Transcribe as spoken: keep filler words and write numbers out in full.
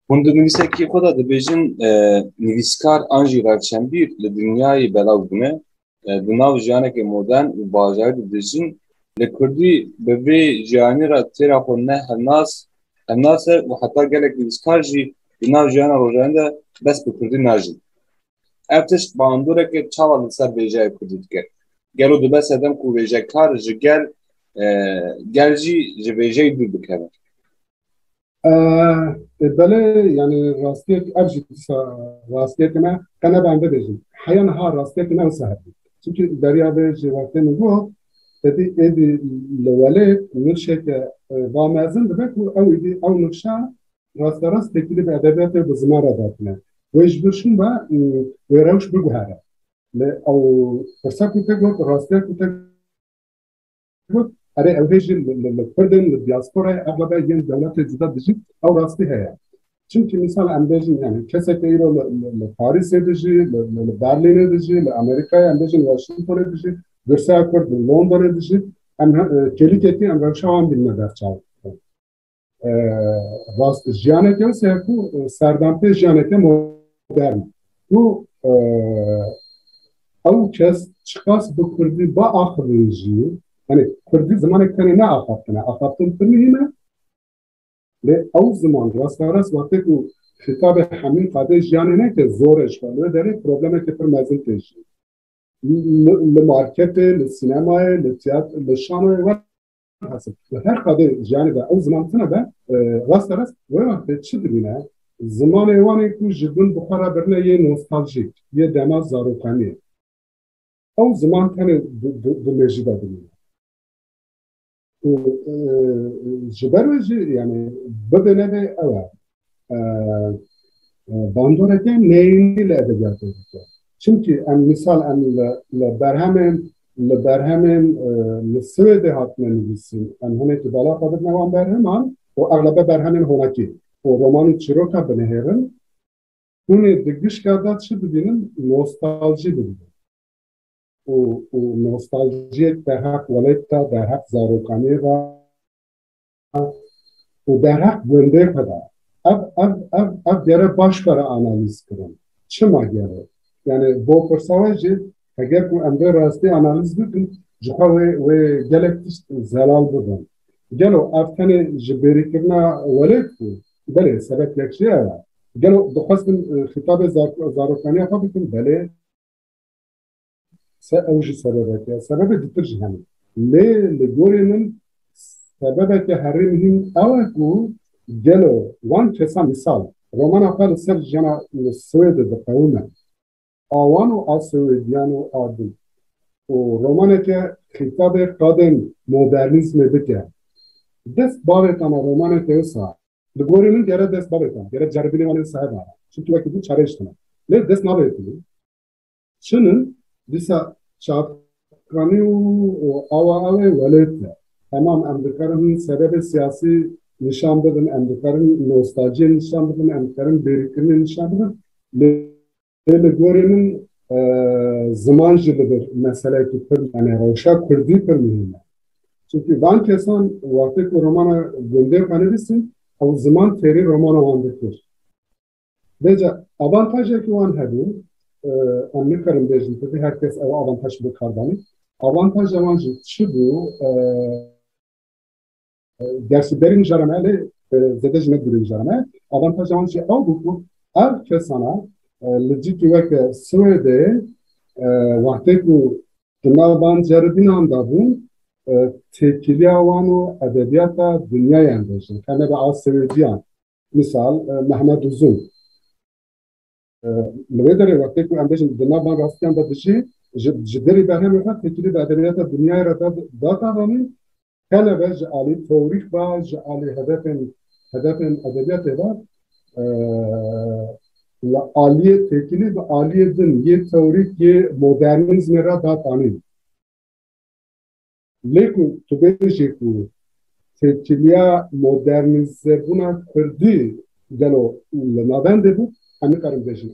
Hûn di nivîsekî xwe de dibêjin, e, nivîskar an jî rewşenbîr li dinyayê belav bûne, e, di nav jiyaneke modern û bajarî de dijîn. Li kurdî bi vê jiyanê re têra xwe ne hevnas, hevnas e û heta gelek nivîskar jî di nav jiyana rojane de bes bi kurdî najin. Ev tişt bandoreke çawa li ser vêjeya kurdî dike? Gelo dibe sedem ku vêjekar ji gel, e, gel jî ji vêjeyê dûr bikeve? E, e, belê, yani rastiyek, ev jî dîsa rastiyek me, qe nebe em bibêjin. Heya niha rastiyek me wisa hebû. Çimkî beriya vê ji wextê min got, te dî êdî li welêt nifşeke, e, va mezin dibe ku ew êdî ew nifşa rasterast têkilî bi edebiyatê û bi ziman re datine. Wê ji vir şûn be, e, wê rewş biguhere. Lê ew pirsa ku te got, rastiya ku te got, erê ew hê jî li, li, li Kurd in, li diasporayê, ev be yên dewletê cuda dijî, ew rastî heye. Çimkî misal em bêjin, yani keseke îro li, li, li Parîsê dijî, li, li, li Berlînê dijî, li Amerîkayê em bêjin Washingtonê dijî, girseya Kurd li Londonê dijî, em he-, e, kêlîkekî em rewşa wan bînine ber çav. E, rast, jiyaneke wisa ku, e, serdempê jiyaneke modern. Ku, e, ew kes çiqas bi kurdî biaxivin jî, yani kurdî zimanek tenê ne axaftin e, axaftin pir muhîm e. Lê ew ziman rasterast wextê ku xîtabê hemî qadê jiyanê neke zor e ji xwe, li wê derê problemeke pir mezin tê jî. Li, li marketê, li sînemayê, li tiyat-, li şanoyê werhasil. Li her qadê jiyanê de ew ziman tune be, e, rasterast wê wextê çi dibîne? Zimanê wan ê ku ji bin bi xwe re birine yê nostaljîk, yê dema zarokaniyê. Ew ziman tenê di, di, di mêjî de dimîne. Û, e, ji ber wê jî, yani, bibe nebe ew e. E, e, bandoreke neyînî li edebiyatê dike. Çimkî em misal em li, li berhemên, li berhemên, e, li Swêdê hatine nivîsîn. Em hinekî bala xwe bidine wan berheman û exlebe berhemên honakî û roman û çîroka binihêrin. Hûn ê di gişka de çi bibînin? Nostaljî bibînin. Û, û nostaljiyek derheq welêt de, derheq zarokaniyê de û derheq gundê xwe de. Ev, ev, ev, ev gere baş were analîz kirin. Çima gere? Yani bo pirsa we jî, heger ku em vê rastî analîz bikin, ji xwe wê, wê gelek tişt zelal bibin. Gelo ev tenê ji bêrîkirina welêt bû? Belê, sebeb yek jî ev e. Gelo dixwestin, e, xîtabê zar-, zarokaniya xwe bikin? Belê. Se-, ew jî sebebek e. Sebebê ditir jî hene. Lê li gorî min sebebeke herî muhîm ew e ku gelo wan kesan, misal, romana xwe li ser jiyana li Swêdê diqewime. A wan û a Swêdiyan û a din. Û romaneke xîtabê qadên modernîzmê bike. Dest bavêtana romaneke wisa, li gorî min gere dest bavêtan, gere ceribînê wan ê seheba. Çimkî wekî din çare jî tune. Lê dest navêtin. Çi nin? Dîsa çavkanî û, û awa awê welêt e. Temam, em dikarin hin sebebê siyasî nîşan bidin, em dikarin nostaljiyê nîşan bidin, em dikarin bêrîkirinê nîşan bidin. Lê, lê li gorî min, e, ziman jî li vir meseleyekî pir, yani rewşa kurdî pir muhîm e. Çimkî van kesan wextê ku romana gundê xwe nivîsîn, ew ziman fêrî romana wan dikir. Vêca avantajekî wan hebû, e, em nikarin bêjin, tabii her kes ew avantaj bi kar danî. Avantaja wan jî çi bû? E, e, gerçi berî mijara me, lê, e, zêde jî ne dûrî mijara me. Avantaja wan jî ew bû ku ev kesana, e, li cîkî weke Swêdê, e, wextê ku di nav van ceribînan de bûn, e, têkiliya wan û edebiyata dinyayê em bêjin, tenê bi a Swêdiyan. Misal, e, Mehmet Uzun. E, li wê derê wextê ku em bêjin di nav van rastiyan de dijî, ji, ji derê berhemê xwe têkilî bi edebiyata dinyayê re da, da, da danî, tenebe ji alî teorîk ve, ji alî hedefên, hedefên edebiyatê ve, e, li aliyê têkilî bi aliyê din yê teorîk yê modernîzmê re da danîn. Lê ku tu bêjî ku têkiliya modernîzebûna kurdî gelo li navendê bû, em nikarin bêjin.